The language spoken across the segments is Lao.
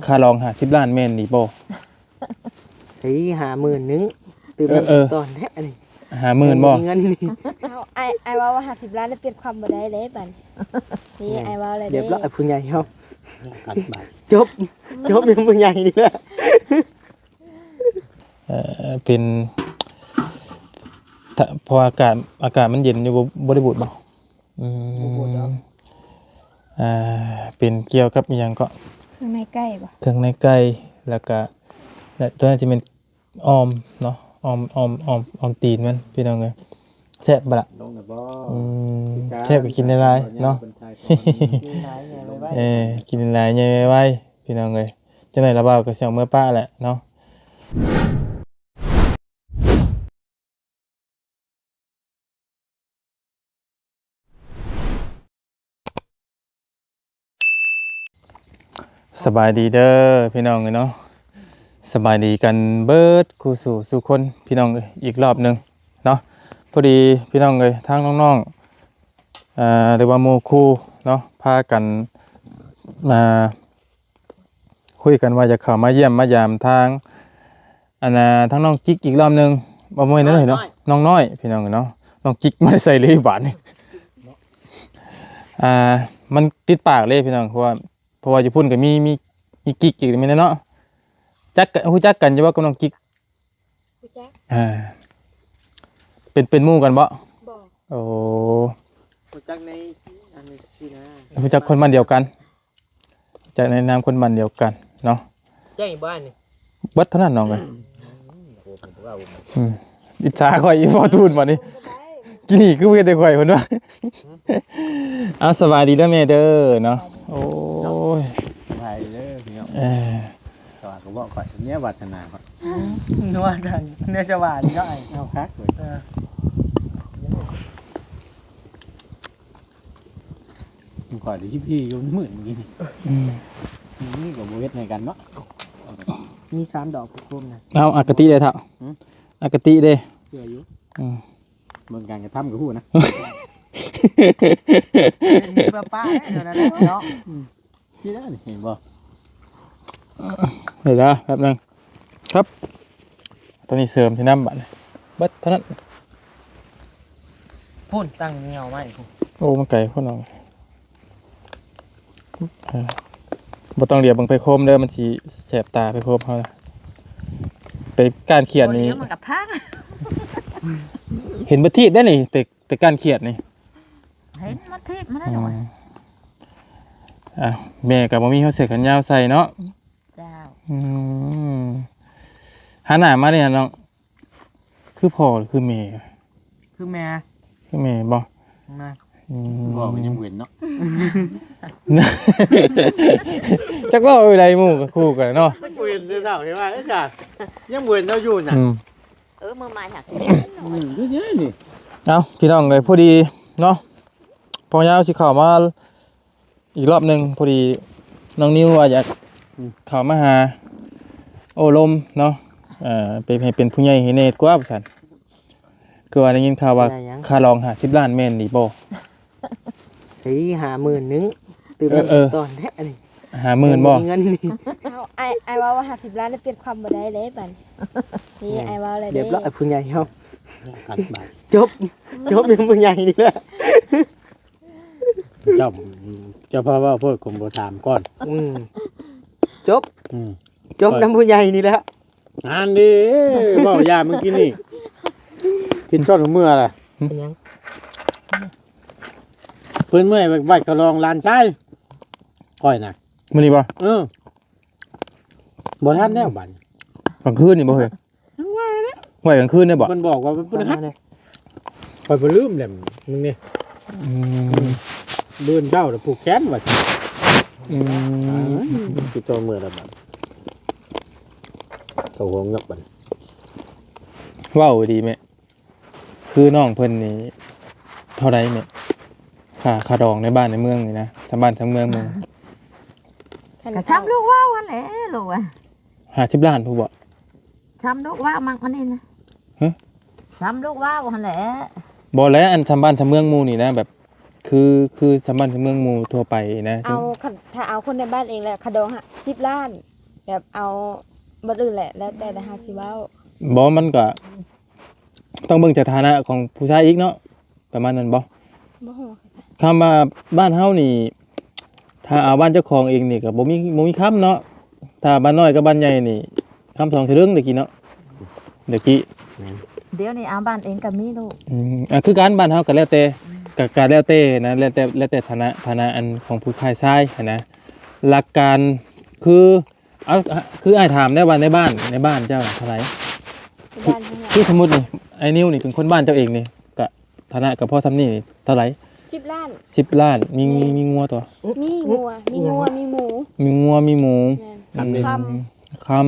ຄ່າລອງຫ້າສິບລ້ານແມ່ນນີ້ບໍ່? ເອີຍ ຫ້າໝື່ນໜຶ່ງ ຕື່ມ ເອີ ເອີ ຕອນແທ້ອັນນີ້ ຫ້າໝື່ນບໍ່? ເງິນນີ້ ເອົາ ອ້າຍ ອ້າຍເວົ້າວ່າຫ້າສິບລ້ານ ແລ້ວປ່ຽນຄວາມບໍ່ໄດ້ເດ້ບັດນີ້. ນີ້ ແມ່ນ ອ້າຍເວົ້າແລ້ວເດ້ ລຽບຮ້ອຍ ຜູ້ໃຫຍ່ເຮົາ ກັນບາດ ຈົບ ຈົບນຳຜູ້ໃຫຍ່ນີ້ແຫຼະ. ເອີ ເປັນ ຖ້າ ເພາະວ່າອາກາດ ອາກາດມັນເຢັນຢູ່ ບໍ່ ບໍ່ໄດ້ບູດບໍ່? ອືມ ບໍ່ ບໍ່ດອກ ອ່າ ເປັນກ່ຽວກັບອີ່ຫຍັງເກາະ? ເຄື່ອງໃນໄກ່ບໍ່? ເຄື່ອງໃນໄກ່ ແລ້ວກະ ແລະ ຕົວນັ້ນຊິແມ່ນອອມເນາະ ອອມ ອອມ ອອມ ອອມຕີນມັນ ພີ່ນ້ອງເອີຍ. ແຊບບໍ່ລະ? ລົງແລ້ວບໍ່? ອືມ ແຊບກໍກິນຫຼາຍໆເນາະ ກິນຫຼາຍໃຫຍ່ໄວໆ ເອີ ກິນຫຼາຍໃຫຍ່ໄວໆ ພີ່ນ້ອງເອີຍ. ຈັກໜ້ອຍລາວບ່າວກໍຊິອອກເມືອປ້າແຫຼະເນາະ. ສະບາຍດີເດີພີ່ນ້ອງເອີຍເນາະ ສະບາຍດີກັນເບິດຄູ່ສູ່ສູ່ຄົນພີ່ນ້ອງເອີຍ ອີກລອບໜຶ່ງເນາະ. ພໍດີພີ່ນ້ອງເອີຍ ທາງນ້ອງໆ ເອີ ຫຼືວ່າໝູ່ຄູ່ເນາະ ພາກັນ ອ່າ ຄຸຍກັນວ່າຈະເຂົ້າມາຢ້ຽມມາຢາມທາງ ອັນນ່າ ທາງນ້ອງຈິກອີກລອບໜຶ່ງ. ບໍ່ແມ່ນເນາະ ນ້ອງນ້ອຍ ພີ່ນ້ອງເນາະ ນ້ອງຈິກມາແຕ່ໃສເລີຍບາດນີ້. ອ່າ ມັນຕິດປາກເລີຍພີ່ນ້ອງ ເພາະວ່າ ເພາະວ່າຢູ່ພຸ້ນກໍມີ ມີ ມີກິກອີກແມ່ນເນາະ. ຈັກ ຮູ້ຈັກກັນຢູ່ບໍ່ກັບນ້ອງຈິກ? ຮູ້ຈັກ. ອ່າ ເປັນ ເປັນໝູ່ກັນບໍ່? ບໍ່. ໂອ້ ຮູ້ຈັກໃນ ອັນນີ້ຊື່ນະ ຮູ້ຈັກຄົນບ້ານດຽວກັນ. ຈາກໃນນາມຄົນບ້ານດຽວກັນເນາະ. ແຈ້ງອີກບໍ່ອັນນີ້? ເບິດເທົ່ານັ້ນນ້ອງເອີຍ. ອືມ ອືມ ອິດສາຂ້ອຍອີກບໍ່ ທູນບັດນີ້ ກິນອີກຄືເຮັດໃຫ້ຂ້ອຍເພິ່ນວ່າ. ເອົາ ສະບາຍດີເດີແມ່ເດີເນາະ. ໂອ້ຍ ສະບາຍດີເດີພີ່ນ້ອງ. ເອີ ສະຫວ່າງກໍບອກຂ້ອຍ ເນຍວາດສະໜາຂ້ອຍ ອືມ ນວດທາງເນຍສະຫວ່າງເນາະ. ເອົາຄັກເວີຍ ເອີ. ຂ້ອຍໄດ້ທີ່ຢູ່ມື້ນີ້. ອືມ ມື້ນີ້ກໍບໍ່ເຮັດໃຫ້ກັນເນາະ. ມີສາມດອກໂຄມນະ. ເອົາ ອາກະຕິເດ້ທ້າວ. ຫື? ອາກະຕິເດ້. ເຊື່ອຢູ່. ອືມ ເບິ່ງການກະທຳກໍຮູ້ນະ. ເປັນເພື່ອປ້າເດ້ ດຽວນັ້ນແຫຼະເນາະ. ອືມ ນີ້ນະ ນີ້ເຫັນບໍ່? ເດີ ແປັບໜຶ່ງຄັບ. ຕົວນີ້ເສີມໃສ່ນ້ຳບາດນີ້ ເບິດເທົ່ານັ້ນ. ພຸ້ນ ຕັ້ງເຫຍົວໄວ້ພຸ້ນ. ໂອ້ ມັນໄກພຸ້ນເນາະ. ເອີ ບໍ່ຕ້ອງຫຼຽວເບິ່ງໄຟໂຄມເດີ ມັນຊິແສບຕາໄຟໂຄມເຮົານະ. ໄປກ້ານຂຽດນີ້ ມັນກໍພັງ. ເຫັນເບິດທີບໄດ໋ນີ້ ໄປ ໄປກ້ານຂຽດນີ້. ເຫັນມາທີບມາແລ້ວ. ອືມ ອ່ະ ແມ່ກໍບໍ່ມີເຮົາເສື້ອແຂນຍາວໃສ່ເນາະ. ເຈົ້າ. ອືມ ຫັນໜ້າມາເດ້ນ້ອງ. ຄືພໍ່ຫຼືຄືແມ່? ຄືແມ່. ຄືແມ່ບໍ່? ນະ. ອືມ ເວົ້າກໍຍັງບໍ່ເຫັນເນາະ. ຈັກເວົ້າໃດ ໝູ່ກັບຄູ່ກັນເນາະ. ຍັງບໍ່ເຫັນເດ້ເຖົ້າ ເຫັນວ່າ ເອີ ຈ້າ ຍັງບໍ່ເຫັນເຮົາຢູ່ນະ. ອືມ ເອີ ມື້ໃໝ່ຫາ ອືມ ຢູ່ນີ້ນີ້. ເອົ້າ ພີ່ນ້ອງເອີຍ ພໍດີເນາະ ພໍ່ຍາວຊິເຂົ້າມາ ອີກລອບໜຶ່ງ. ພໍດີນ້ອງນິວວ່າຢາກ ອືມ ເຂົ້າມາຫາໂອ້ລົມເນາະ ເອີ ໄປໃຫ້ເປັນຜູ້ໃຫຍ່ໃຫ້ແດ່ກວ່າວ່າຊັ້ນ. ຄືວ່າໄດ້ຍິນຂ່າວວ່າ ໄດ້ຫຍັງ? ຄ່າລອງຫ້າສິບລ້ານແມ່ນອີ່ບໍ່? ເອີຍ ຫ້າໝື່ນໜຶ່ງ ຕື່ມ ເອີ ເອີ ຕອນແທ້ອັນນີ້ ຫ້າໝື່ນບໍ່? ເງິນນີ້ ເອົາ ອ້າຍ ອ້າຍເວົ້າວ່າຫ້າສິບລ້ານ ແລ້ວປ່ຽນຄວາມບໍ່ໄດ້ເດ້ບັດນີ້. ນີ້ ແມ່ນ ອ້າຍເວົ້າແລ້ວເດ້ ລຽບຮ້ອຍ ຜູ້ໃຫຍ່ເຮົາ ກັນບາດ ຈົບ ຈົບນຳຜູ້ໃຫຍ່ນີ້ແຫຼະ. ເຈົ້າ ເຈົ້າພາເວົ້າໂພດ ຄົນບໍ່ຖາມກ່ອນ. ອືມ ຈົບ ອືມ ຈົບນຳຜູ້ໃຫຍ່ນີ້ແຫຼະ. ງານດີ ເວົ້າຢາມມື້ກີ້ນີ້ ກິນຊອດເມື່ອລະ. ເປັນຫຍັງ? ເພິ່ນເມື່ອຍໄຫວ້ຂະລອງຫຼານຊາຍຂ້ອຍນະ. ມື້ນີ້ບໍ່? ເອີ ບໍ່ທັນແລ້ວບັດ ກາງຄືນນີ້ບໍ່ເຮີຍ? ຍັງວ່າແຫຼະ ໄຫວ້ກາງຄືນໄດ້ບໍ່? ເພິ່ນບອກວ່າວັນພຶດຫັດ ຂ້ອຍບໍ່ລືມແຫຼະ ມຶງນີ້. ອືມ ມື້ເຊົ້າແລ້ວຜູກແຂນວ່າ. ອືມ ຕິດຕໍ່ເມື່ອລະບັດ ເຂົ້າຫ້ອງຍັບບັດ. ເວົ້າດີແມ່ ຄືນ້ອງເພິ່ນນີ້ເທົ່າໃດແມ່? ຄ່າ ຄ່າດອງໃນບ້ານໃນເມືອງນີ້ນະ ຕາມບ້ານຕາມເມືອງ ກະຊ່ຳລູກເວົ້າຫັ້ນແຫຼະລູກເອີຍ. ຫ້າສິບລ້ານພຸ້ນບໍ່? ຊ່ຳລູກເວົ້າມັກມັນນີ້ນະ. ຮະ? ຊ່ຳລູກເວົ້າຫັ້ນແຫຼະ. ບໍ່ແຫຼະ ອັນຊ່ຳບ້ານຊ່ຳເມືອງໝູ່ນີ້ນະ ແບບ ຄື ຄືຊ່ຳບ້ານຊ່ຳເມືອງໝູ່ທົ່ວໄປນະ. ເອົາ ຄັນ ຖ້າເອົາຄົນໃນບ້ານເອງແຫຼະ ຄ່າດອງຫ້າສິບລ້ານ. ແບບເອົາບໍ່ອື່ນແຫຼະ ແລ້ວແຕ່ ແຕ່ເຮົາຊິເວົ້າ. ບໍ່ ມັນກະຕ້ອງເບິ່ງສະຖານະຂອງຜູ້ຊາຍອີກເນາະ ປະມານນັ້ນບໍ່? ບໍ່ຮູ້. ຄຳວ່າບ້ານເຮົານີ້ ຖ້າເອົາບ້ານເຈົ້າຂອງເອງນີ້ກໍບໍ່ມີ ບໍ່ມີຄຳເນາະ. ຖ້າບ້ານນ້ອຍກັບບ້ານໃຫຍ່ນີ້ ຄຳສອງສະເລິງແຕ່ກີ້ເນາະ ແຕ່ກີ້. ແມ່ນ. ດຽວນີ້ເອົາບ້ານເອງກໍມີລູກ. ອືມ ອ່າ ຄືກັນ ບ້ານເຮົາກໍແລ້ວແຕ່ ກໍ ກໍແລ້ວແຕ່ນະ ແລ້ວແຕ່ ແລ້ວແຕ່ຖານະ ຖານະອັນຂອງຜູ້ຊາຍຊາຍຫັ້ນນະ. ຫຼັກການຄື ເອົາ ຄືອ້າຍຖາມແດ່ວ່າໃນບ້ານ ໃນບ້ານເຈົ້າເທົ່າໃດ? ບ້ານເທົ່າໃດ? ຄື ຄືສົມມຸດນີ້ ອ້າຍນິວນີ້ເປັນຄົນບ້ານເຈົ້າເອງນີ້ ກະຖານະກະພໍສ່ຳນີ້ ເທົ່າໃດ? ສິບລ້ານ. ສິບລ້ານ. ມີ ມີ ມີງົວຕົວະ? ມີງົວ ມີງົວ ມີໝູ. ມີງົວ ມີໝູ. ແມ່ນ. ອືມ ຄຳ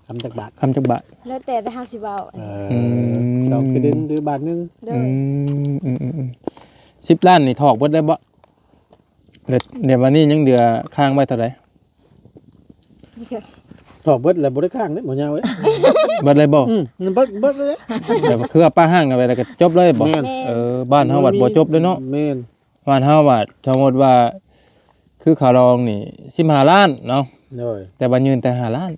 ຄຳ ຄຳຈັກບາດ? ຄຳຈັກບາດ? ແລ້ວແຕ່ ແຕ່ເຮົາຊິເວົ້າ. ເອີ ອືມ ດອກຄືໜຶ່ງ ຫຼືບາດໜຶ່ງ. ໂດຍ. ອືມ ອືມ ອືມ ອືມ. ສິບລ້ານນີ້ຖອກເບິດໄດ້ບໍ່? ແລ້ວ ແລ້ວບາດນີ້ຍັງເຫຼືອຄ້າງໄວ້ເທົ່າໃດ? ຖອກເບິດແລ້ວບໍ່ໄດ້ຄ້າງເດ້ ບໍ່ຍາວເອີຍ. ເບິດເລີຍບໍ່? ອືມ ເບິດ ເບິດເລີຍ. ແບບຄືວ່າປະຫ້າງກັນໄປແລ້ວກໍຈົບເລີຍບໍ່? ແມ່ນ. ແມ່ນ. ເອີ ບ້ານເຮົາບັດບໍ່ຈົບເລີຍເນາະ. ແມ່ນ. ບ້ານເຮົາບັດ ສົມມຸດວ່າ ຄືຂ້າລອງນີ້ ສິບຫ້າລ້ານເນາະ. ໂດຍ. ແຕ່ວ່າຍື່ນແຕ່ຫ້າລ້ານ.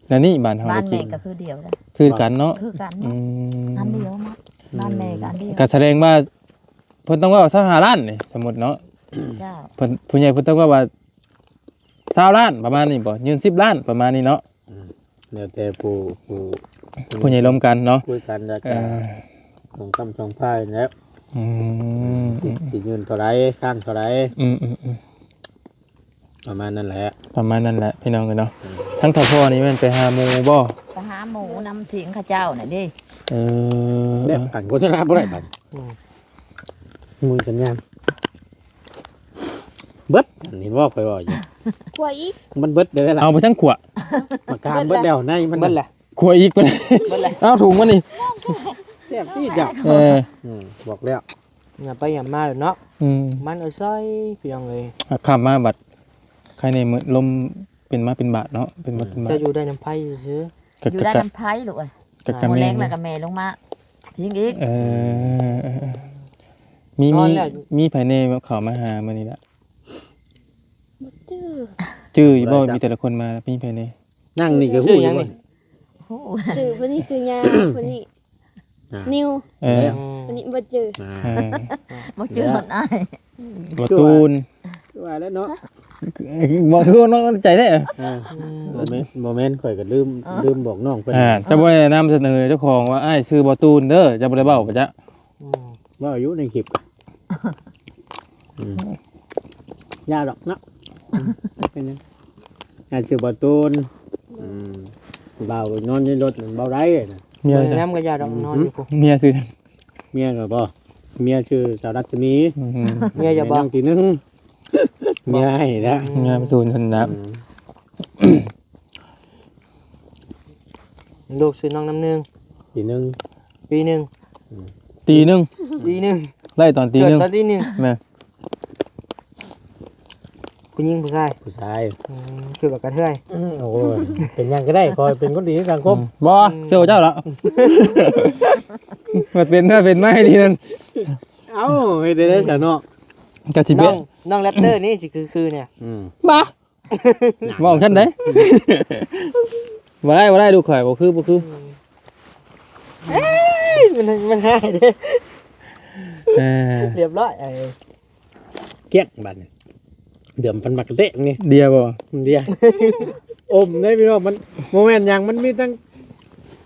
ແນວນີ້ບ້ານເຮົາ ບ້ານແມ່ກໍຄືດຽວກັນ ຄືກັນເນາະ. ຄືກັນເນາະ. ອືມ ອັນດຽວໝົດ. ບ້ານແມ່ກໍອັນດຽວ. ກໍສະແດງວ່າເພິ່ນຕ້ອງເວົ້າຊາວຫ້າລ້ານນີ້ ສົມມຸດເນາະ. ເຈົ້າ. ເພິ່ນ ຜູ້ໃຫຍ່ເພິ່ນຕ້ອງເວົ້າວ່າຊາວລ້ານ ປະມານນີ້ບໍ່? ຍື່ນສິບລ້ານ ປະມານນີ້ເນາະ. ອືມ ແລ້ວແຕ່ຜູ້ ຜູ້ ຜູ້ໃຫຍ່ລົມກັນເນາະ ຄຸຍກັນ ແລ້ວກໍ ເອີ ຂອງຄຳສອງຝ່າຍແຫຼະ. ອືມ ຊິ ຊິຍື່ນເທົ່າໃດ ຄ້າງເທົ່າໃດ. ອືມໆໆ ປະມານນັ້ນແຫຼະ ປະມານນັ້ນແຫຼະ ພີ່ນ້ອງເອີຍເນາະ. ອືມ ທາງທ້າວພໍ່ນີ້ແມ່ນໄປຫາໝູບໍ່? ໄປຫາໝູນຳທີມເຂົາເຈົ້ານັ້ນເດ້. ເອີ ແບບການໂຄສະນາບໍ່ໄດ້ບັດ. ອືມ ໝູສັນຍານເບິດ. ອັນນີ້ເວົ້າ ຂ້ອຍເວົ້າຢູ່ ຂົວອີກ ມັນເບິດໄດ້ລະ. ເອົາໄປຊັ້ນຂົວ ປາກການເບິດແລ້ວ ໃນມັນເບິດແລ້ວ. ຂົວອີກ ເບິດແລ້ວ. ເອົາ ຖົງມັນນີ້ ແຊບຕິເຈົ້າ. ເອີ ອືມ ບອກແລ້ວ ຫຍັບໄປຫຍັບມາເນາະ. ອືມ ມັນເອົາໃສ່ ພີ່ນ້ອງເອີຍ. ຄ່ຳມາບັດ ໃຄແນ່ ລົມເປັນມາເປັນບາດເນາະ ເປັນມາເປັນບາດ. ເຈົ້າຢູ່ໄດ້ນຳໃຜຊື່? ກໍ ຢູ່ໄດ້ນຳໃຜລູກເອີຍ. ກໍ ກໍ ຫົວແຮງແລ້ວກໍແມ່ລົງມາພິງອີກ. ເອີ ມີ ມີ ມີໃຜແນ່ເຂົ້າມາຫາມື້ນີ້ລະ? ບໍ່ຈື່ ຈື່ຢູ່ບໍ່? ມີແຕ່ລະຄົນມາ ມີໃຜແນ່? ນັ່ງນີ້ກໍຮູ້ຢູ່ບໍ່? ຮູ້ ຈື່ຜູ້ນີ້ຊື່ຫຍັງ ຜູ້ນີ້ ອ່າ ນິວ ເອີ ຜູ້ນີ້ບໍ່ຈື່ ອ່າ ເອີ ບໍ່ຈື່ ແລ້ວ ຄົນອ້າຍ ບໍ່ຕູນ ຄືວ່າແລ້ວເນາະ ບໍ່ຄືນ້ອງໃຈແທ້. ອ່າ ບໍ່ແມ່ນ ບໍ່ແມ່ນ ຂ້ອຍກໍລືມ ອ່າ ລືມບອກນ້ອງເພິ່ນ. ອ່າ ຈະບໍ່ໄດ້ນຳສະເໜີເຈົ້າຂອງວ່າອ້າຍຊື່ບໍ່ຕູນເດີ ຈະບໍ່ໄດ້ເວົ້າປະຈະ. ອືມ ເວົ້າຢູ່ໃນຄລິບ ອືມ ຢ່າດອກເນາະ ເປັນຫຍັງ ອ້າຍຊື່ບໍ່ຕູນ. ອືມ ບ່າວນອນໃນລົດນັ້ນເວົ້າໄດ້ນະ. ເມຍນຳກໍຢ່າດອກ ນອນຢູ່ພຸ້ນ. ເມຍຊື່ ເມຍກໍບໍ່ ເມຍຊື່ສາວລັດສະໝີ. ອືມ ເມຍຢ່າບອກ ຍັງຕີໜຶ່ງ ເມຍໃຫ້ນະ. ອືມ ເມຍສູນຫັ້ນນະ. ອືມ ລູກຊື່ນ້ອງນ້ຳໜຶ່ງ ຕີໜຶ່ງ ປີໜຶ່ງ ອືມ ຕີໜຶ່ງ ປີໜຶ່ງ ໄລ່ຕອນຕີໜຶ່ງ ເກີດຕອນຕີໜຶ່ງ. ແມ່ນ ຜູ້ຍິງຜູ້ຊາຍ? ຜູ້ຊາຍ. ອືມ ຄືວ່າກະເທືອຍ. ອືມ ໂອ້ຍ ເປັນຫຍັງກໍໄດ້ ຂ້ອຍເປັນຄົນດີໃນສັງຄົມ. ອືມ ບໍ່ ອືມ ເຊື່ອເຈົ້າລະ ມັນເປັນ ເປັນມາໃຫ້ດີນັ້ນ. ເອົ້າ ເຮັດໄດ້ຊະເນາະ ກະຊິເປັນ ນ້ອງ ນ້ອງແຣັບເຕີນີ້ຊິຄື ຄືແນວ ອືມ ບ້າ ເວົ້າຊັ້ນໃດ. ບໍ່ໄດ້ ບໍ່ໄດ້ ລູກຂ້ອຍ ບໍ່ຄື ບໍ່ຄື. ເອີຍ ມັນ ມັນຮ້າຍເດ້. ເອີ ຮຽບຮ້ອຍ ເອີ ກ້ຽງບາດນີ້ ເດືອມປັນໝາກກະເຕະນີ້ ເດຍບໍ່? ເດຍ ອົມເດ້ພີ່ນ້ອງ. ມັນບໍ່ແມ່ນຫຍັງ ມັນມີທັງ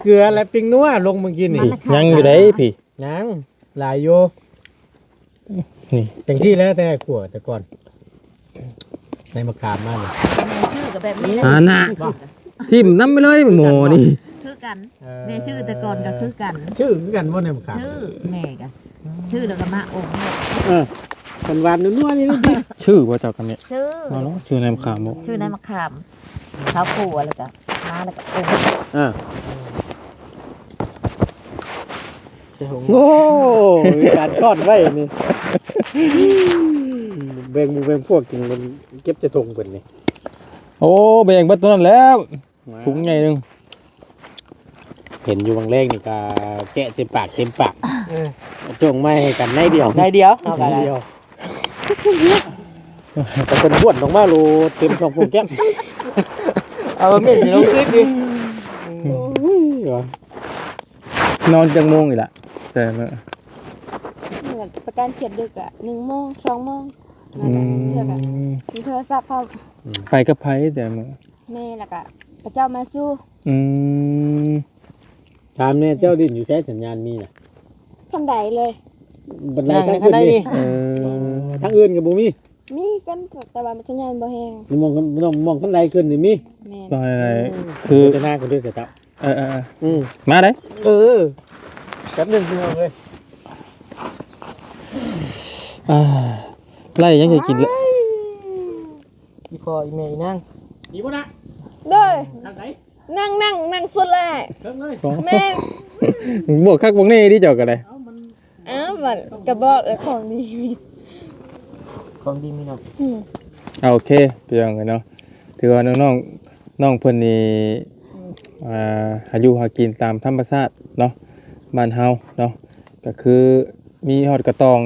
ເກືອ ແລະ ປິງນົວລົງເມື່ອກີ້ນີ້. ຍັງຢູ່ໃດ໋ພີ່ ຍັງ ຫຼາຍຢູ່. ນີ້ ຈັ່ງຊີ້ແຫຼະ ແຕ່ຂົວແຕ່ກ່ອນ ໃນມະຂາມມານີ້ ແມ່ຊື່ກໍແບບນີ້ ອ່ານະ ຖິ້ມນຳໄປເລີຍໝໍນີ້. ຄືກັນ ເອີ ແມ່ຊື່ແຕ່ກ່ອນກໍຄືກັນ. ຊື່ຄືກັນບໍ່ ໃນມະຂາມ? ຊື່ ແມ່ກໍຊື່ແລ້ວກໍມາອົມ. ເອີ ຫວານໆ ນົວໆ ນີ້ເດ້. ຊື່ບໍ່ເຈົ້າກັບແມ່? ຊື່ ເອົາເນາະ ຊື່ໃນມະຂາມບໍ່? ຊື່ໃນມະຂາມ ເຂົາຂົ້ວແລ້ວກໍມາແລ້ວກໍອົມ. ເອີ ໃສ່ຖົງ. ໂອ້ ມີການຊ້ອນໄວ້ນີ້ ແບ່ງໝູ່ແບ່ງພວກກິນ ເກັບໃສ່ຖົງເພິ່ນນີ້. ໂອ້ ແບ່ງເບິດຕົວນັ້ນແລ້ວ ຖົງໃຫຍ່ໜຶ່ງ. ເຫັນຢູ່ບາງແລງນີ້ກະແກະເຕັມປາກເຕັມປາກ. ເອີ ຈົ່ງມາໃຫ້ກັນໜ້ອຍດຽວ ໜ້ອຍດຽວ ເຮົາກໍໄດ້ ໜ້ອຍດຽວ. ແຕ່ເພິ່ນບ້ວນອອກມາໂລດເຕັມຊ່ອງໂປ່ງແກ້ມ. ເອົາແມ່ນຊິລົງຄລິບອີກ. ອືມ ໂອ້ຍ ວ່າ ນອນຈັກໂມງອີກລະ ແຕ່ລະ ປະການຂຽດດຶກກະ ໜຶ່ງໂມງ ສອງໂມງ ອືມ ເທື່ອກະ ມີໂທລະສັບພ້ອມ. ໄປກັບໃຜແຕ່ມື້? ແມ່ ແລ້ວກະເຂົາເຈົ້າມາສູ່. ອືມ ຖາມແດ່ ເຈົ້າຫຼິ້ນຢູ່ໃສ ສັນຍານມີນະ? ຂັ້ນໄດເລີຍ ບັນໄດທາງຂຶ້ນນີ້. ເອີ ທາງອື່ນກໍບໍ່ມີ? ມີກັນ ແຕ່ວ່າມັນສັນຍານບໍ່ແຮງ. ໝ່ອງ ໝ່ອງ ໝ່ອງຂັ້ນໄດຂຶ້ນນີ້ມີ? ແມ່ນ ບໍ່ໃຫ້ ຄື ໂຄສະນາກັນດ້ວຍຊະເຈົ້າ. ເອີໆໆ ອືມ ມາໄດ໋. ເອີ ແປັບໜຶ່ງ ພີ່ນ້ອງເອີຍ. ອ່າ ໄລ່ຫຍັງໃຫ້ກິນລະ? ອີ່ພໍ່ອີ່ແມ່ອີ່ນາງ ດີບໍ່ນະ? ໂດຍ ທາງໃດ? ນັ່ງ ນັ່ງ ນັ່ງສຸດແຫຼະ ເທິງເລີຍ. ອໍ ແມ່ນ ບວກຄັກບວກແນ່ເດ້ເຈົ້າກໍໄດ້. ເອົ້າ ມັນ ອ້າວ ມັນກະບອກແລ້ວຂອງດີ ຂອງດີມີເນາະ. ອືມ ໂອເຄ ພີ່ນ້ອງເອີຍເນາະ ຖືວ່ານ້ອງໆ ນ້ອງເພິ່ນນີ້ ອືມ ອ່າ ຫາຢູ່ຫາກິນຕາມທຳມະຊາດເນາະ ບ້ານເຮົາເນາະ ກໍຄືມີຮອດກະຕ່ອງ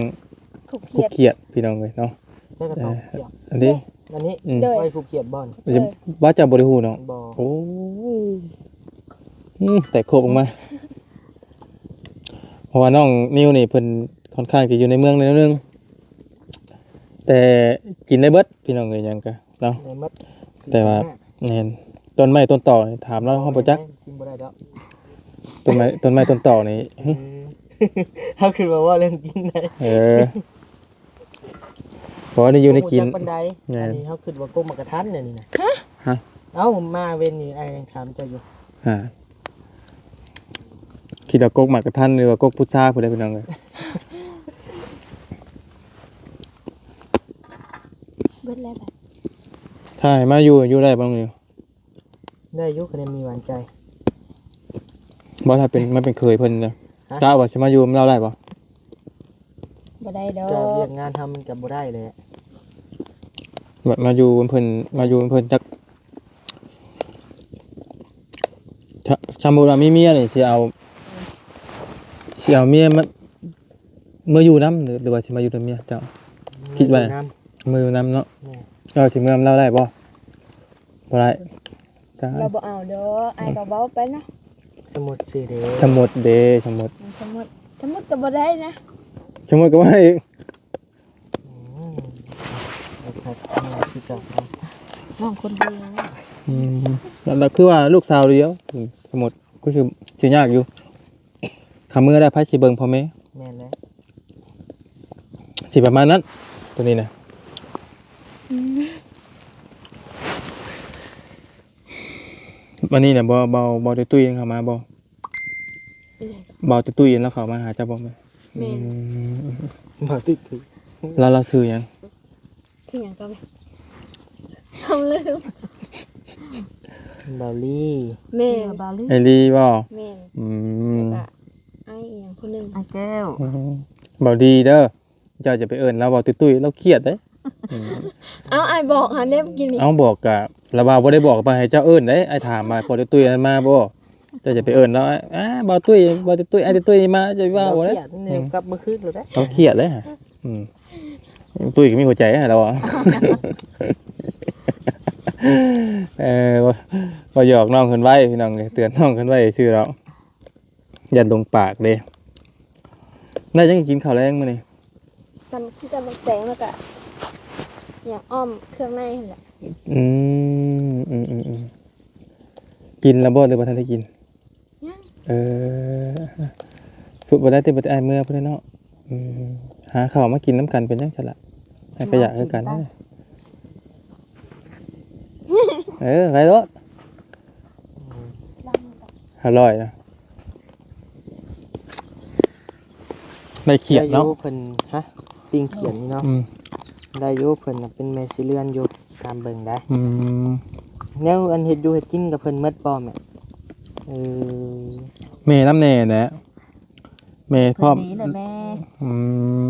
ກົບຂຽດ ກົບຂຽດ ພີ່ນ້ອງເອີຍເນາະ. ແລ້ວກໍຕ້ອງ ເອີ ຂຽດ ອັນນີ້ ເດ້ ອັນນີ້ ອືມ ໂດຍ ໄວ້ຜູກຂຽດບໍ່? ເອີ ວ່າເຈົ້າບໍ່ໄດ້ຮູ້ເນາະ. ບໍ່ ໂອ້ຍ ອືມ ແຕກໂຄບອອກມາ ເພາະວ່ານ້ອງນິວນີ້ເພິ່ນຄ່ອນຂ້າງຈະຢູ່ໃນເມືອງໜ້ອຍໜຶ່ງ ແຕ່ກິນໄດ້ເບິດ ພີ່ນ້ອງເອີຍ ຫຍັງກະເນາະ ໄດ້ໝົດ ແຕ່ວ່າ ແມ່ນ ຕົ້ນໄມ້ຕົ້ນຕອກນີ້ ຖາມລາວເຮົາບໍ່ຈັກ ກິນບໍ່ໄດ້ດອກ ຕົ້ນໄມ້ ຕົ້ນໄມ້ຕົ້ນຕອກນີ້. ເອີ ເຮົາຄິດວ່າເວົ້າເລື່ອງກິນໄດ໋. ເອີ ເພາະວ່າໄດ້ຢູ່ໄດ້ກິນ ບໍ່ຮູ້ຈັກປານໃດ. ແມ່ນ ອັນນີ້ເຮົາຄິດວ່າກົກໝາກກະທັນອັນນີ້ນະ. ຮະ? ເອົ້າ ມາເວັນນີ້ອ້າຍຍັງຖາມເຈົ້າຢູ່. ຮະ? ຄິດວ່າກົກໝາກກະທັນ ຫຼືວ່າກົກພຸດຊາພຸ້ນແຫຼະ ພີ່ນ້ອງເອີຍ. ເບິດແລ້ວບັດ ຖ້າໃຫ້ມາຢູ່ ຢູ່ໄດ້ບໍ່ນ້ອງນິວ? ໄດ້ຢູ່ ຄັນມີຫວານໃຈ. ບໍ່ ຖ້າເປັນ ມາເປັນເຂີຍເພິ່ນນະ. ຮະ? ກະວ່າຊິມາຢູ່ນຳລາວໄດ້ບໍ່? ບໍ່ໄດ້ດອກ ກະວຽກງານເຮົາມັນກະບໍ່ໄດ້ແຫຼະ. ແບບມາຢູ່ນຳເພິ່ນ ມາຢູ່ນຳເພິ່ນຈັກ ສະ ສົມມຸດວ່າມີເມຍນີ້ ຊິເອົາ ຊິເອົາເມຍມາ ເມືອຢູ່ນຳ ຫຼື ຫຼືວ່າຊິມາຢູ່ນຳເມຍເຈົ້າ? ຄິດວ່າ ເມືອຢູ່ນຳ ເມືອຢູ່ນຳເນາະ. ແມ່ນ ເຈົ້າຊິເມືອນຳລາວໄດ້ບໍ່? ບໍ່ໄດ້. ລາວບໍ່ເອົາດອກ ອ້າຍກໍເວົ້າໄປເນາະ. ສົມມຸດຊື່ເດ້ ສົມມຸດເດ້ ສົມມຸດ ສົມມຸດ ສົມມຸດກໍບໍ່ໄດ້ນະ ສົມມຸດກໍບໍ່ໄດ້ອີກ. ອືມ ນ້ອງຄົນດຽວ ອືມ ແລ້ວ ແລ້ວຄືວ່າລູກສາວດຽວ ອືມ ສົມມຸດ ຄືຊິ ຊິຍາກຢູ່. ຄັນເມືອໄດ້ໃຜຊິເບິ່ງພໍ່ແມ່? ແມ່ນແລ້ວ ຊິປະມານນັ້ນ ໂຕນີ້ນະ. ອືມ ວັນນີ້ນະ ບໍ່ ບໍ່ ບໍ່ໄດ້ຕຸ້ຍເຂົ້າມາບໍ່? ເອີ ບໍ່ໄດ້ ບໍ່ໄດ້ຕຸ້ຍລາວເຂົ້າມາຫາເຈົ້າບໍ່? ແມ່ນ ອືມ ບໍ່ໄດ້ຕຸ້ຍ ລາວ ລາວຊື່ຫຍັງ? ຊື່ຫຍັງກໍແມ່ນ ເຮົາລືມ. ເບົາລີ. ແມ່ນ ເບົາລີ ໄອລີບໍ່? ແມ່ນ ອືມ ແລ້ວກະອ້າຍອີ່ຫຍັງຜູ້ໜຶ່ງ ອ້າຍແກ້ວ. ອືມ ເບົາດີເດີ ເຈົ້າຈະໄປເອີ້ນລາວເວົ້າຕຸ້ຍໆ ລາວຄຽດເດ້. ອືມ ເອົ້າ ອ້າຍບອກຫັ້ນເດ້ມື້ກີ້ນີ້. ເອົ້າ ບອກກະລາວວ່າບໍ່ໄດ້ບອກ ໄປໃຫ້ເຈົ້າເອີ້ນເດ້. ອ້າຍຖາມວ່າ ເບົາຕຸ້ຍໆ ນັ້ນມາບໍ່? ເຈົ້າຈະໄປເອີ້ນລາວ ອາ ເບົາຕຸ້ຍ ເບົາຕຸ້ຍ ອ້າຍຕຸ້ຍມາ ເຈົ້າວ່າບໍ່ໄດ້. ລາວຄຽດ ອືມ ກັບມື້ຄືນແລ້ວເດ້ ລາວຄຽດເດ້. ອືມ ຕຸ້ຍກໍມີຫົວໃຈໃຫ້ລາວ. ເອີ ບໍ່ ບໍ່ຫຍອກນ້ອງເພິ່ນໄວ້ ພີ່ນ້ອງເອີຍ ເຕືອນນ້ອງເພິ່ນໄວ້ຊື່ດອກ ຢ້ານລົງປາກເດ້. ໄດ້ຫຍັງກິນເຂົ້າແລງມື້ນີ້? ຕຳ ຕຳບັກແຕງ ແລ້ວກະຫຍັງ ອ້ອມເຄື່ອງໃນຫັ້ນແຫຼະ. ອືມ ອືມ ອືມ ອືມ ກິນແລ້ວບໍ່ ຫຼືບໍ່ທັນໄດ້ກິນ? ຍັງ. ເອີ ພຸດບໍ່ໄດ້ຕິ ບໍ່ໄດ້ ອ້າຍເມືອພຸ້ນແຫຼະເນາະ. ອືມ ຫາເຂົ້າມາກິນນຳກັນເປັນຫຍັງຊັ້ນລະ? ອ້າຍກໍຢາກຄືກັນ. ເອີ ໄປໂລດ. ອືມ ອະລ່ອຍນະ. ໄດ້ຂຽດເນາະ ໄດ້ຢູ່ເພິ່ນ ຮະ ປີ້ງຂຽດນີ້ເນາະ. ອືມ ໄດ້ຢູ່ ເພິ່ນນະເປັນແມ່ສີເລືອນຢູ່ ຕາມເບິ່ງໄດ້. ອືມ ແນວອັນເຮັດຢູ່ເຮັດກິນກັບເພິ່ນໝົດບໍ່ແມ່? ເອີ ແມ່ນຳແດ່ແຫຼະ ແມ່ພ້ອມ ເພິ່ນນີ້ແຫຼະແມ່. ອື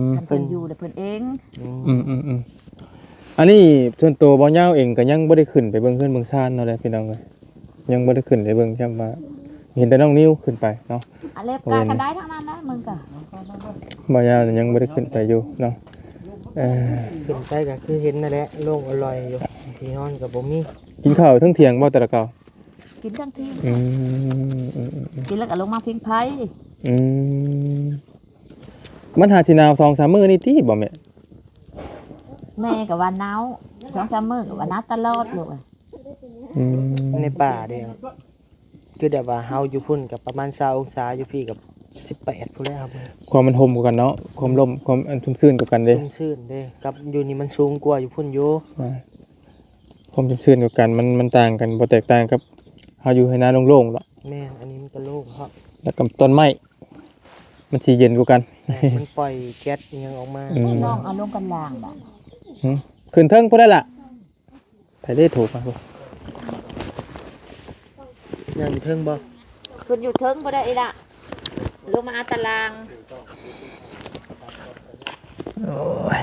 ມ ຄັນເພິ່ນຢູ່ແລ້ວເພິ່ນເອງ. ອືມ ອືມ ອືມ ອັນນີ້ສ່ວນໂຕບ່າວຍາວເອງກໍຍັງບໍ່ໄດ້ຂຶ້ນໄປເບິ່ງເຮືອນເບິ່ງຊານເນາະເດ້ ພີ່ນ້ອງເອີຍ. ຍັງບໍ່ໄດ້ຂຶ້ນໄປເບິ່ງຊ້ຳວ່າ ເຫັນແຕ່ນ້ອງນິວຂຶ້ນໄປເນາະ. ອາ ເລັບກະ ເຫັນ ຄັນໄດ້ທາງນັ້ນນະ ມຶງກະ ບ່າວຍາວຍັງບໍ່ໄດ້ຂຶ້ນໄປຢູ່ເນາະ. ເອີ ຂຶ້ນໄປກະຄືເຫັນນັ້ນແຫຼະ ໂລ່ງອະລ່ອຍຢູ່ ທີ່ນອນກະບໍ່ມີ. ກິນເຂົ້າເທິງທ່ຽງບໍ່ແຕ່ລະເກົ່າ? ກິນທັງທີ ອືມ ອືມ ອືມ ກິນແລ້ວກໍລົງມາຜິງໄຟ ອືມ ມັນຫາຊິໜາວສອງສາມມື້ນີ້ຕິບໍ່ແມ່? ແມ່ກໍວ່າໜາວ ສອງສາມມື້ກໍວ່າໜາວຕະຫຼອດລູກເອີຍ ອືມ ໃນປ່າເດ້ ຄືແບບວ່າເຮົາຢູ່ພຸ້ນກໍປະມານຊາວອົງສາ ຢູ່ພີ້ກໍສິບແປດພຸ້ນແຫຼະ ຄວາມມັນຮົ່ມກວ່າກັນເນາະ ຄວາມຮົ່ມ ຄວາມອັນຊຸ່ມຊື່ນກວ່າກັນເດ້ ຊຸ່ມຊື່ນເດ້ ກັບຢູ່ນີ້ມັນສູງກວ່າຢູ່ພຸ້ນຢູ່ ອ່າ ຄວາມຊຸ່ມຊື່ນກວ່າກັນ ມັນ ມັນຕ່າງກັນ ບໍ່ແຕກຕ່າງກັບເຮົາຢູ່ໄຮ່ນາໂລ່ງໆດອກ ແມ່ນ ອັນນີ້ມັນກໍໂລ່ງເພາະ ແລ້ວກໍຕົ້ນໄມ້ ມັນຊິເຢັນກວ່າກັນ ແມ່ນ ມັນປ່ອຍແກັສອີ່ຫຍັງອອກມາ ອືມ ນ້ອງເອົາລົງກັນລ່າງບາດ ຫຶ ຂຶ້ນເທິງພຸ້ນແຫຼະ ໃຜເດ້ໂທມາ ຍ່າງຢູ່ເທິງບໍ່? ເພິ່ນຢູ່ເທິງບໍ່ໄດ້ອີ່ລະ ລົງມາເອົາຕາລ່າງ ໂອ້ຍ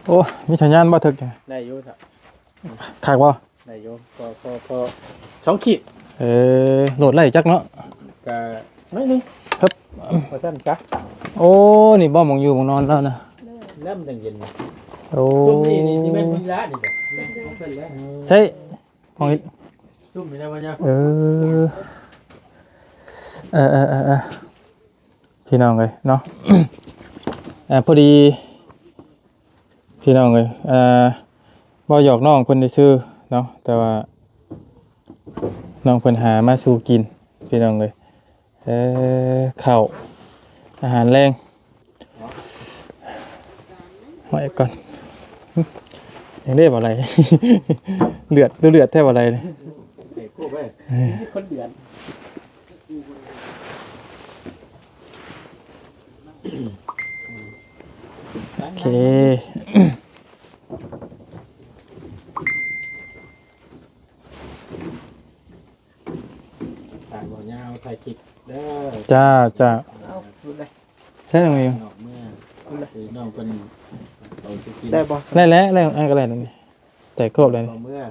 ໂອ້ ມີສັນຍານບໍ່ເຖິກ ໄດ້ຢູ່ ຄັກບໍ່? ໄດ້ຢູ່ ພໍ ພໍ ພໍສອງຂີດ ເອີ ໂຫຼດໄດ້ຈັກເນາະ ກະໜ້ອຍໜຶ່ງ ເຮີບ ວ່າຊັ້ນຊະ ໂອ້ ນີ້ບໍ່ ໝ່ອງຢູ່ໝ່ອງນອນລາວນະ ນ້ຳຈັ່ງເຢັນ ໂອ້ ຊຸມນີ້ນີ້ຊິແມ່ນວິລານີ້ບໍ່ ແມ່ນຂອງເພິ່ນແຫຼະ ໃຊ່ ຂອງ ຊຸມນີ້ໄດ້ບໍ່ຍາ ເອີ ເອີ ເອີ ເອີ ເອີ ພີ່ນ້ອງເອີຍເນາະ ເອີ ພໍດີ ພີ່ນ້ອງເອີຍ ເອີ ເວົ້າຫຍອກນ້ອງເພິ່ນຊື່ໆເນາະ ແຕ່ວ່ານ້ອງເພິ່ນຫາມາສູ່ກິນ ພີ່ນ້ອງເອີຍ ເອີ ເຂົ້າ ອາຫານແລງ ໄວ້ກ່ອນ ຫຶ ຍັງໄດ້ບໍ່ໄດ້ ເລືອດ ດູເລືອດແທ້ບໍ່ໄດ້ ເອີ ຄົນເດືອນ ໂອເຄ ຕາມບໍ່ຍາວ ຖ່າຍຄລິບເດີ ຈ້າ ຈ້າ ເອົາ ພຸ້ນເລີຍ ໃສ່ໜ້ອຍ ນອກເມືອ ພຸ້ນເລີຍ ຄືນ້ອງເພິ່ນເອົາໄປກິນ ໄດ້ບໍ່? ໄດ້ແລ້ວ ໄດ້ ອັນກໍໄດ້ນີ້ ແຕ່ຄອບໄດ້ນີ້ ເມືອ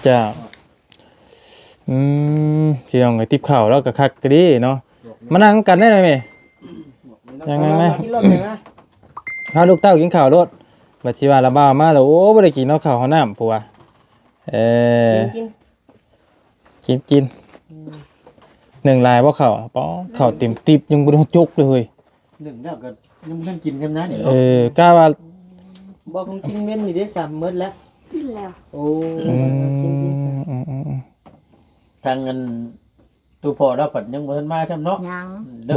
ເຈົ້າ ອືມ ພີ່ນ້ອງເອີຍ ຕິບເຂົ້າແລ້ວກໍຄັກກະດີເນາະ ມານັ່ງນຳກັນໄດ້ແມ່ ຍັງໄງແມ່ ຂີ່ລົດໄປມາ ພາລູກເຕົ້າກິນເຂົ້າໂລດ ບັດຊິວ່າລະບ່າວມາແລ້ວ ໂອ້ ບໍ່ໄດ້ກິນເນາະເຂົ້າເຮົານ້ຳ ຜູ້ວ່າ ເອີ ກິນ ກິນ ກິນ ກິນ ອືມ ໜຶ້ງຫຼາຍບໍ່ເຂົ້າ ປໍ ເຂົ້າເຕັມຕິບ ຍັງບໍ່ໄດ້ຈົກເລີຍເຮີ້ຍ ໜຶ້ງແລ້ວກໍຍັງບໍ່ທັນກິນຊ້ຳນະນີ້ ເອີ ເນາະ ກະວ່າ ບໍ່ ຂອງກິນເມັນນີ້ເດ້ ຊ້ຳໝົດແລ້ວ ກິນແລ້ວ ໂອ້ ອືມ ກິນ ກິນ ອືມ ອືມ ອືມ ທາງອັນ ຕູ່ພໍ່ລາວພັດຍັງບໍ່ທັນມາຊ້ຳເນາະ ຍັງ ເດີ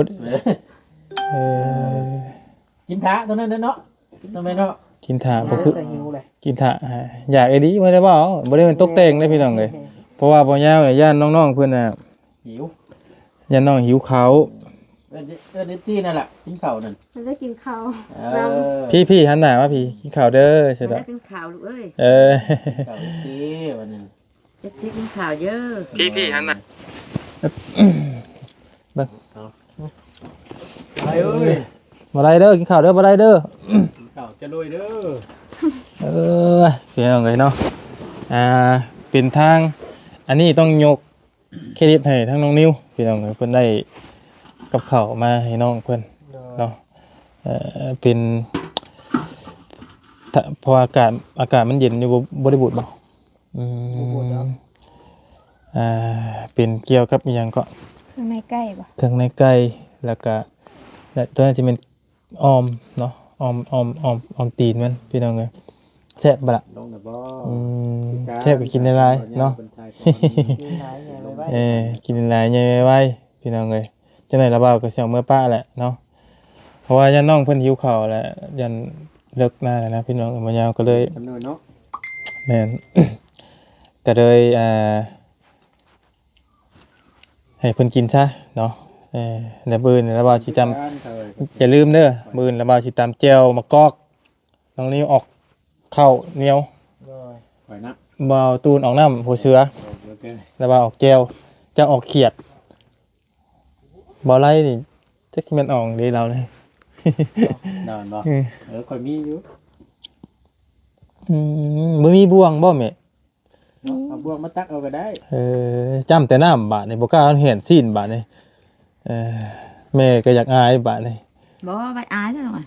ເອີ ກິນຖ້າຕົວນັ້ນແຫຼະເນາະ ກິນແມ່ເນາະ ກິນຖ້າ ບໍ່ຄື ກິນຖ້າ ຢາກອີ່ຫຼີ ບໍ່ໄດ້ເວົ້າ ບໍ່ໄດ້ແມ່ນຕົກແຕ່ງເດ້ພີ່ນ້ອງເອີຍ ເພາະວ່າບໍ່ຍາວຢ້ານນ້ອງໆເພິ່ນນະ ຫິວ ຢ້ານນ້ອງຫິວເຂົ້າ ເອີ້ນ ເອີ້ນເອັຟຊີນັ້ນລະ ກິນເຂົ້ານັ້ນ ມັນໄດ້ກິນເຂົ້າ ເອີ ພີ່ໆ ຫັນໜ້າມາພີ່ ກິນເຂົ້າເດີ ຊິໄດ້ກິນເຂົ້າລູກເອີຍ ເອີ ກິນເຂົ້າເອັຟຊີ ວັນນີ້ ເອັຟຊີ ກິນເຂົ້າເດີ ພີ່ໆ ຫັນໜ້າ ເບິ່ງ ເອົາ ໄປເອີຍ ບໍ່ໄດ້ເດີ ກິນເຂົ້າເດີ ບໍ່ໄດ້ເດີ ກິນເຂົ້າຈະລວຍເດີ ເອີຍ ພີ່ນ້ອງເອີຍເນາະ ອ່າ ເປັນທາງ ອັນນີ້ຕ້ອງຍົກ ເຄຣດິດໃຫ້ທາງນ້ອງນິວ ພີ່ນ້ອງເອີຍ ເພິ່ນໄດ້ກັບເຂົ້າມາໃຫ້ນ້ອງເພິ່ນ ໂດຍ ເນາະ ເອີ ເປັນ ຖ້າ ເພາະວ່າອາກາດ ອາກາດມັນເຢັນຢູ່ ບໍ່ ບໍ່ໄດ້ບູດບໍ່? ອືມ ບໍ່ບູດດອກ ອ່າ ເປັນກ່ຽວກັບອີ່ຫຍັງເກາະ? ເຄື່ອງໃນໄກ່ບໍ່? ເຄື່ອງໃນໄກ່ ແລ້ວກະ ແລະ ຕົວນັ້ນຊິແມ່ນ ອອມເນາະ ອອມ ອອມ ອອມ ອອມຕີນມັນ ພີ່ນ້ອງເອີຍ ແຊບບໍ່ລະ? ລົງແລ້ວບໍ່? ອືມ ຄືກັນ ແຊບກໍກິນຫຼາຍໆເນາະ ກິນຫຼາຍໃຫຍ່ໄວໆ ເອີ ກິນຫຼາຍໃຫຍ່ໄວໆ ພີ່ນ້ອງເອີຍ ຈັກໜ້ອຍລະບ່າວກໍຊິອອກເມືອປະແຫຼະເນາະ ເພາະວ່າຢ້ານນ້ອງເພິ່ນຫິວເຂົ້າແຫຼະ ຢ້ານເລິກນານແຫຼະນະ ພີ່ນ້ອງເອີຍ ບໍ່ຍາວກໍເລີຍ ແມ່ນ ກໍເລີຍ ອ່າ ໃຫ້ເພິ່ນກິນຊະເນາະ ເອີ ແລ້ວມື້ອື່ນລະບ່າວຊິຕຳ ຢ່າລືມເດີ ມື້ອື່ນລະບ່າວຊິຕຳແຈ່ວໝາກກອກ ນ້ອງນິວອອກເຂົ້າໜຽວ ໂດຍ ຂ້ອຍນະ ບ່າວຕູນອອກນ້ຳຫົວເສືອ ໂອເຄ ລະບ່າວອອກແຈ່ວ ເຈົ້າອອກຂຽດ ບ່າວໄລນີ້ ຈັກຊິແມ່ນອອກເດລາວນີ້ ນອນບໍ່? ອືມ ເອີ ຂ້ອຍມີຢູ່ ອືມ ບໍ່ມີບ່ວງບໍ່ແມ່? ເນາະ ເອົາບ່ວງມາຕັກເອົາກໍໄດ້ ເອີ ຈ້ຳແຕ່ນ້ຳບາດນີ້ ບໍ່ກ້າເອົາແຫນຊີ້ນບາດນີ້ ເອີ ແມ່ກໍຢາກອາຍບາດນີ້ ບໍ່ ໄວ້ອາຍແລ້ວ ຫວາ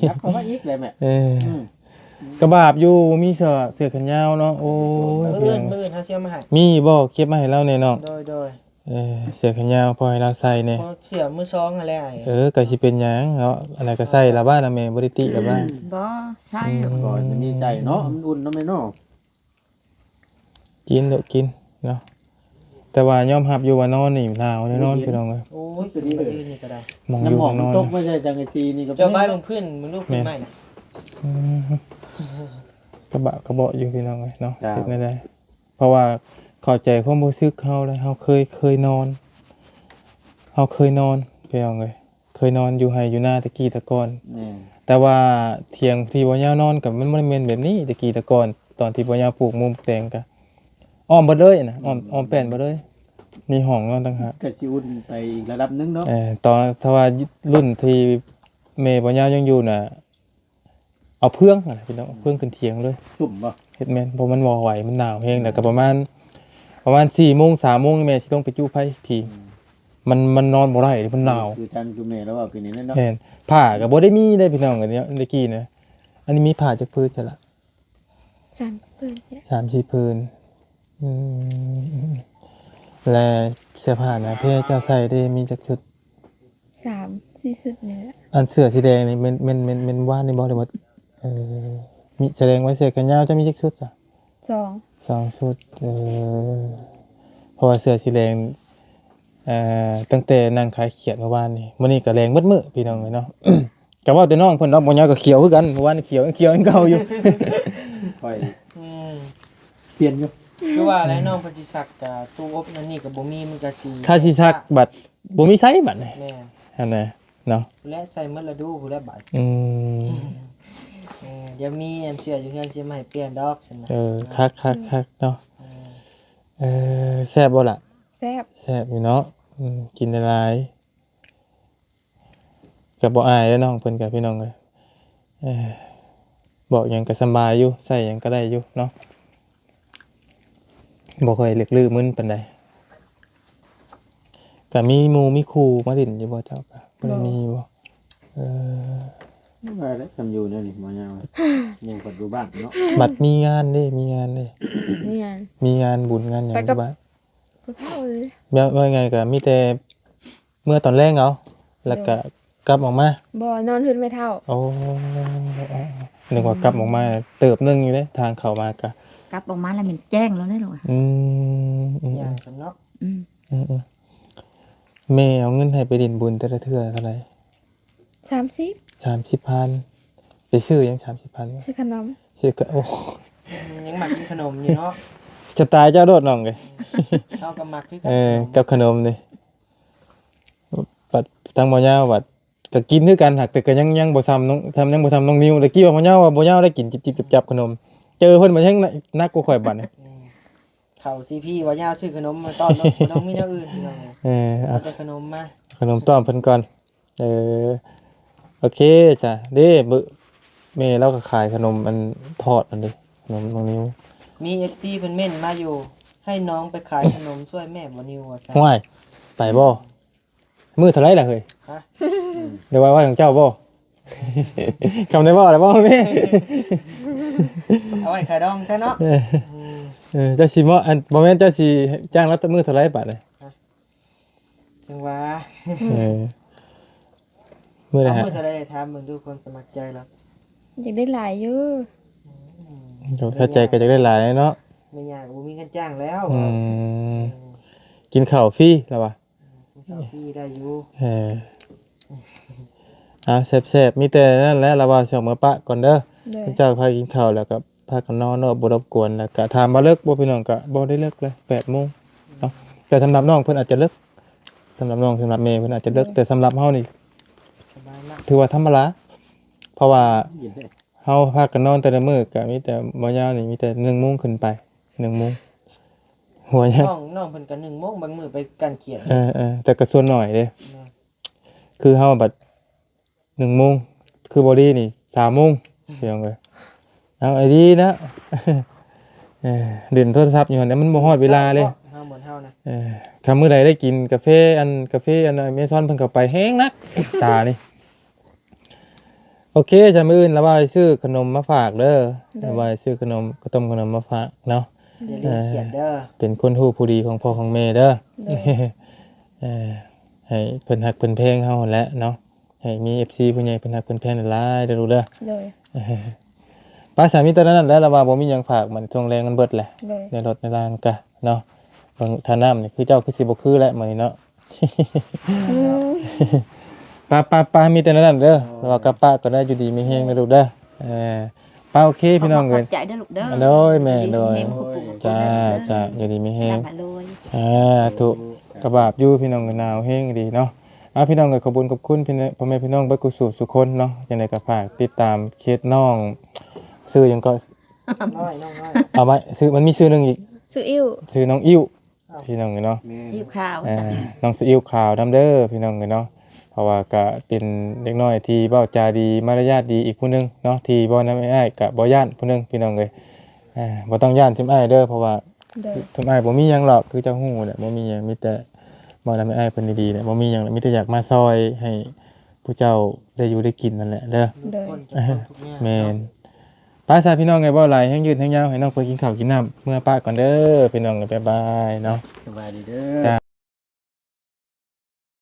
ຍັບເຂົ້າມາອີກແຫຼະແມ່ ເອີ ອືມ ກະບາບຢູ່ ບໍ່ມີເສື້ອ ເສື້ອແຂນຍາວເນາະ ໂອ້ຍ ມື້ອື່ນ ມື້ອື່ນເຮົາຊິເອົາມາໃຫ້ ມີບໍ່ ເກັບມາໃຫ້ລາວແດ່ເນາະ ໂດຍໆ ເອີ ເສື້ອແຂນຍາວພໍໃຫ້ລາວໃສ່ແດ່ ພໍເສື້ອມືສອງຫັ້ນແຫຼະ ເອີ ກະຊິເປັນຫຍັງເນາະ ອັນນັ້ນກະໃສ່ລະບາດນະແມ່ ບໍ່ໄດ້ຕິລະບາດ ບໍ່ ໃສ່ ອືມ ກໍມີໃສ່ເນາະ ມັນອຸ່ນເນາະແມ່ເນາະ. ກິນລູກກິນເນາະ ແຕ່ວ່າຍອມຮັບຢູ່ວ່ານອນນີ້ໜາວແນ່ນອນ ໂອ້ຍ ພີ່ນ້ອງເອີຍ ໂອ້ຍ ຄືດີເລີຍ ນີ້ກໍໄດ້ ໝ່ອງຢູ່ໝ່ອງນອນ ມັນຕົກມາໃສ່ສັງກະສີນີ້ກໍ ເຈົ້າໄປເບິ່ງພື້ນ ເບິ່ງລູກພື້ນໃໝ່ນະ ອືມ ກະບະກະເບາະຢູ່ ພີ່ນ້ອງເອີຍເນາະ ເຮັດແນວໃດ ເພາະວ່າເຂົ້າໃຈຄວາມຮູ້ສຶກເຮົາເລີຍ ເຮົາເຄີຍ ເຄີຍນອນ ເຮົາເຄີຍນອນ ພີ່ນ້ອງເອີຍ ເຄີຍນອນຢູ່ໄຮ່ຢູ່ນາແຕ່ກີ້ແຕ່ກ່ອນ ແມ່ນ ແຕ່ວ່າຖຽງທີ່ບໍ່ຍາວນອນກໍມັນບໍ່ໄດ້ແມ່ນແບບນີ້ແຕ່ກີ້ແຕ່ກ່ອນ ຕອນທີ່ບໍ່ຍາວປູກມຸມແຕງກໍອ້ອມເບິດເລີຍນະ ອ້ອມອ້ອມແປ້ນເບິດເລີຍ ມີຫ້ອງນອນຕ່າງຫາກ ກໍຊິອຸ່ນໄປອີກລະດັບໜຶ່ງເນາະ ເອີ ຕອນ ຖ້າວ່າລຸ້ນທີ່ແມ່ບໍ່ຍາວຍັງຢູ່ນະ ເອົາເຟືອງຫັ້ນນະພີ່ນ້ອງ ເຟືອງຂຶ້ນຖຽງເລີຍ ຕຸ່ມບໍ່ ເຮັດແມ່ນ ເພາະມັນບໍ່ໄຫວ ມັນໜາວແຮງ ແລ້ວກໍປະມານ ປະມານສີ່ໂມງ ສາມໂມງ ແມ່ຊິລົງໄປຈຸໄຟພິງ ມັນ ມັນນອນບໍ່ໄດ້ ມັນໜາວ ຄືທາງຈຸແມ່ລາວເວົ້າຄືນີ້ແຫຼະເນາະ ແມ່ນ ຜ້າກໍບໍ່ໄດ້ມີເດ້ພີ່ນ້ອງ ອັນນີ້ແຕ່ກີ້ນະ ອັນນີ້ມີຜ້າຈັກຜືນຊັ້ນລະ ສາມສີ່ຜືນ ອືມ ແລະເສື້ອຜ້າໜ້າແພເຈົ້າໃສ່ເດ້ ມີຈັກຊຸດ? ສາມສີ່ຊຸດນີ້ແຫຼະ ອັນເສື້ອສີແດງນີ້ແມ່ນ ແມ່ນ ແມ່ນ ແມ່ນວານນີ້ບໍ່ ຫຼືວ່າ ເອີ ມີ ສະແດງວ່າເສື້ອແຂນຍາວເຈົ້າມີຈັກຊຸດຊະ? ສອງ ສອງຊຸດ ເອີ ເພາະວ່າເສື້ອສີແດງ ເອີ ຕັ້ງແຕ່ນັ່ງຂາຍຂຽດເມື່ອວານນີ້ ມື້ນີ້ກໍແລງເບິດມື້ພີ່ນ້ອງເອີຍເນາະ ກໍເວົ້າແຕ່ນ້ອງເພິ່ນເນາະ ບໍ່ຍາວກໍຂຽວຄືກັນ ເມື່ອວານນີ້ຂຽວ ຍັງຂຽວຄືເກົ່າຢູ່ ຂ້ອຍ ອືມ ປ່ຽນຢູ່ ຄືວ່າແຫຼະ ນ້ອງເພິ່ນຊິຊັກກະຕູ້ອົບອັນນີ້ກໍບໍ່ມີ ມັນກໍຊິ ຖ້າຊິຊັກບັດ ບໍ່ມີໃຊ້ບັດນີ້ ແມ່ນ ຫັ້ນນະເນາະ ແລະໃສ່ໝົດລະດູພຸ້ນແຫຼະບັດ ອືມ ເອີ ດຽວມີອັນເສື້ອຢູ່ເຮືອນຊິມາໃຫ້ປ່ຽນດອກຊັ້ນນະ ເອີ ຄັກໆໆເນາະ ເອີ ເອີ ແຊບບໍ່ລະ? ແຊບ ແຊບຢູ່ເນາະ ອືມ ກິນຫຼາຍໆ ກໍບໍ່ອາຍເດ້ນ້ອງເພິ່ນກໍພີ່ນ້ອງເອີຍ ເອີ ເວົ້າຫຍັງກໍສຳບາຍຢູ່ ໃຊ້ຫຍັງກໍໄດ້ຢູ່ເນາະ ບໍ່ຄ່ອຍລຶກລືມຶນປານໃດ ກໍມີໝູ່ມີຄູ່ມາຫຼິ້ນຢູ່ບໍ່ເຈົ້າ ກໍບໍ່ໄດ້ມີບໍ່? ເອີ ວ່າແລ້ວ ຄັນຢູ່ແນວນີ້ບໍ່ຍາວ ໝູ່ເພິ່ນຢູ່ບ້ານເນາະ ບັດມີງານເດ້ ມີງານເດ້ ມີງານ ມີງານບຸນງານຫຍັງຢູ່ບ້ານ ຜູ້ເຖົ້າເລີຍ ເວົ້າ ເວົ້າງ່າຍໆກໍມີແຕ່ເມືອຕອນແລງເອົາ ແລ້ວກໍ ໂດຍ ກັບອອກມາ ບໍ່ ນອນເຮືອນແມ່ເຖົ້າ ໂອ້ ນຶກວ່າກັບອອກມາເຕີບໜຶ່ງຢູ່ເດ້ ທາງເຂົ້າມາກະ ກັບອອກມາແລ້ວແມ່ນແຈ້ງແລ້ວເດ້ລູກ ອືມ ອືມ ຢ່າງຊັ້ນເນາະ ອືມ ອືມ ແມ່ເອົາເງິນໃຫ້ໄປຫຼິ້ນບຸນແຕ່ລະເທື່ອເທົ່າໃດ? ສາມສິບ ສາມສິບພັນ ໄປຊື້ຫຍັງສາມສິບພັນ ຊື້ຂະໜົມ ຊື້ກະ ໂອ້ ຍັງມັກກິນຂະໜົມຢູ່ເນາະ ສະໄຕເຈົ້າໂລດນ້ອງເອີຍ ເຮົາກໍມັກຄືກັນ ເອີ ຂະໜົມ ກັບຂະໜົມນີ້ ບັດທາງບໍ່ຍາວບັດກໍກິນຄືກັນ ຫາກແຕ່ກໍຍັງ ຍັງບໍ່ຊ່ຳນ້ອງ ຊ່ຳ ຍັງບໍ່ຊ່ຳນ້ອງນິວ ແລ້ວກີ້ວ່າບໍ່ຍາວ ວ່າບໍ່ຍາວໄດ້ກິນຈິບໆຈັບໆຂະໜົມ ເຈີເພິ່ນບັດແຮ່ງໜັກກວ່າຂ້ອຍບັດນີ້ ອືມ ເຂົ້າຊີພີວ່າຍາວຊື້ຂະໜົມມາຕ້ອນເນາະ ບໍ່ຕ້ອງມີແນວອື່ນພີ່ນ້ອງເອີຍ ເອີ ເອົາແຕ່ຂະໜົມມາ ຂະໜົມຕ້ອນເພິ່ນກ່ອນ ເອີ ໂອເຄຊະ ເດ້ ແມ່ລາວກໍຂາຍຂະໜົມອັນທອດຫັ້ນເດ້ ຂະໜົມນ້ອງນິວ ມີເອັຟຊີເພິ່ນເມັ້ນມາຢູ່ ໃຫ້ນ້ອງໄປຂາຍຂະໜົມຊ່ວຍແມ່ບໍ່ນິວວ່າຊັ້ນ ຫ້ວຍ ໄປບໍ່? ມື້ເທົ່າໃດລະເຮີ້ຍ ຮະ ໄດ້ວ່າຂອງເຈົ້າບໍ່? ຄຳໄດ້ເວົ້າແລ້ວບໍ່ແມ່? ເອົາໄວ້ຂາຍດອງຊະເນາະ ເອີ ເອີ ເຈົ້າຊິເໝາະ ອັນ ບໍ່ແມ່ນ ເຈົ້າຊິຈ້າງລາວມື້ເທົ່າໃດບາດນີ້? ຮະ ຈັ່ງວ່າ ເອີ ມື້ໃດ ເອົາມື້ເທົ່າໃດ ຖາມເບິ່ງດູ ຄວາມສະໝັກໃຈລາວ ຢາກໄດ້ຫຼາຍຢູ່ ອືມ ເຂົ້າໃຈກໍຢາກໄດ້ຫຼາຍເນາະ ແມ່ຍ່າກໍບໍ່ມີເງິນຈ້າງແລ້ວ ອືມ ເອີ ກິນເຂົ້າຟຣີລະວ່າ ເຂົ້າທີ່ໄດ້ຢູ່ ເອີ ອ່າ ແຊບໆ ມີແຕ່ນັ້ນແຫຼະ ລະວ່າຊິເອົາເມືອປະກ່ອນເດີ ໂດຍ ເຈົ້າພາກິນເຂົ້າແລ້ວກໍພາກັນນອນເນາະ ບໍ່ລົບກວນ ແລ້ວກໍຖາມວ່າເລິກບໍ່ ພີ່ນ້ອງ ກໍບໍ່ໄດ້ເລິກເລີຍ ແປດໂມງເນາະ ແຕ່ສຳລັບນ້ອງເພິ່ນອາດຈະເລິກ ສຳລັບນ້ອງ ສຳລັບແມ່ເພິ່ນອາດຈະເລິກ ໂດຍ ແຕ່ສຳລັບເຮົານີ້ ສະບາຍມາກ ຖືວ່າທຳມະດາ ເພາະວ່າ ເຢັນແທ້ ເຮົາພາກັນນອນແຕ່ລະມື້ກະມີແຕ່ ບໍ່ຍາວນີ້ມີແຕ່ໜຶ່ງໂມງຂຶ້ນໄປ ໜຶ່ງໂມງ ຫົວຍາວ ນ້ອງ ນ້ອງເພິ່ນກະໜຶ່ງໂມງ ບາງມື້ໄປກ້ານຂຽດ ເອີໆ ແຕ່ກະສ່ວນໜ້ອຍເດ້ ແມ່ນ ຄືເຮົາບັດໜຶ່ງໂມງ ຄືບໍ່ດີນີ້ສາມໂມງ ພີ່ນ້ອງເອີຍ ເອົາໄອ້ດີນະ ເອີ ຫຼິ້ນໂທລະສັບຢູ່ຫັ້ນແຫຼະ ມັນບໍ່ຮອດເວລາເດ້ ເຮົາໝົດເຮົານະ ເອີ ຄັນມື້ໃດໄດ້ກິນກາເຟ ອັນ ກາເຟ ອັນ ອາເມຊອນ ເພິ່ນເຂົ້າໄປແຮງໜັກ ຕານີ້ ໂອເຄ ຊະ ມື້ອື່ນລະວ່າຊິຊື້ຂະໜົມມາຝາກເດີ ໂດຍ ລະວ່າຊິຊື້ຂະໜົມ ເຂົ້າຕົ້ມຂະໜົມມາຝາກເນາະ ຢ່າລືມຂຽນເດີ ເອີ ເປັນຄົນຮູ້ຜູ້ດີຂອງພໍ່ຂອງແມ່ເດີ ໂດຍ ເອີ ໃຫ້ເພິ່ນຮັກເພິ່ນແພງເຮົາຫັ້ນແຫຼະເນາະ ໃຫ້ມີເອັຟຊີຜູ້ໃຫຍ່ເພິ່ນຮັກເພິ່ນແພງຫຼາຍໆເດີລູກເດີ ໂດຍ ປາສາມີແຕ່ນັ້ນແຫຼະ ລະວ່າບໍ່ມີຫຍັງຝາກ ມັນຊ່ວງແລງມັນເບິດແຫຼະ ໂດຍ ໃນລົດໃນລາງກະເນາະ ເບິ່ງທ່ານ້ຳນີ້ຄືເຈົ້າຄືຊິບໍ່ຄືແຫຼະມື້ນີ້ເນາະ ອືມ ປາ ປາ ປາ ມີແຕ່ນັ້ນເດີ ລະວ່າກັບປາກໍໄດ້ ຢູ່ດີມີແຮງເດີລູກເດີ ເອີ ປາ ໂອເຄພີ່ນ້ອງເອີຍ ຂອບໃຈເດີລູກເດີ ໂດຍແມ່ ຢູ່ດີມີແຮງ ໂດຍ ຂອບຄຸນຂອບຄຸນ ຈ້າ ເດີລູກເດີ ຈ້າ ຢູ່ດີມີແຮງ ລ່ຳລວຍ ສາທຸ ກະບາບຢູ່ພີ່ນ້ອງເອີຍ ໜາວແຮງອີ່ຫຼີເນາະ ເອົາພີ່ນ້ອງເອີຍ ຂອບຄຸນຂອບຄຸນ ພໍ່ແມ່ພີ່ນ້ອງເບິດສູ່ສູ່ຄົນເນາະ ຈັ່ງໃດກໍຝາກຕິດຕາມເພຈນ້ອງ ຊື່ຫຍັງເກາະ ນ້ອຍ ນ້ອງນ້ອຍ ເອົາໄວ້ ຊື່ ມັນມີຊື່ໜຶ່ງອີກ ຊື່ອິ້ວ ຊື່ນ້ອງອິ້ວ ພີ່ນ້ອງເອີຍເນາະ ແມ່ນ ອິ້ວຂາວ ເອີ ນ້ອງຊີອິ້ວຂາວນຳເດີພີ່ນ້ອງເອີຍເນາະ ເພາະວ່າກະເປັນເດັກນ້ອຍທີ່ເວົ້າຈາດີ ມາລະຍາດດີອີກຜູ້ໜຶ່ງເນາະ ທີ່ເວົ້ານຳອ້າຍກະບໍ່ຢ້ານຜູ້ໜຶ່ງພີ່ນ້ອງເອີຍ ເອີ ບໍ່ຕ້ອງຢ້ານຊຸມອ້າຍເດີ ເພາະວ່າ ໂດຍ ຊຸມອ້າຍບໍ່ມີຫຍັງດອກ ຄືເຈົ້າຮູ້ແຫຼະ ບໍ່ມີຫຍັງ ມີແຕ່ເວົ້ານຳອ້າຍເພິ່ນດີໆແຫຼະ ບໍ່ມີຫຍັງແຫຼະ ມີແຕ່ຢາກມາຊ່ອຍໃຫ້ຜູ້ເຈົ້າໄດ້ຢູ່ໄດ້ກິນນັ້ນແຫຼະເດີ ໂດຍ ແມ່ນ ໄປຊະພີ່ນ້ອງເອີຍ ເວົ້າຫຼາຍແຮງຍືດແຮງຍາວ ໃຫ້ນ້ອງເພິ່ນກິນຂ້າວກິນນ້ຳ ເມືອປະກ່ອນເດີພີ່ນ້ອງເອີຍ ບາຍບາຍເນາະ ສະບາຍດີເດີ ຈ້າ.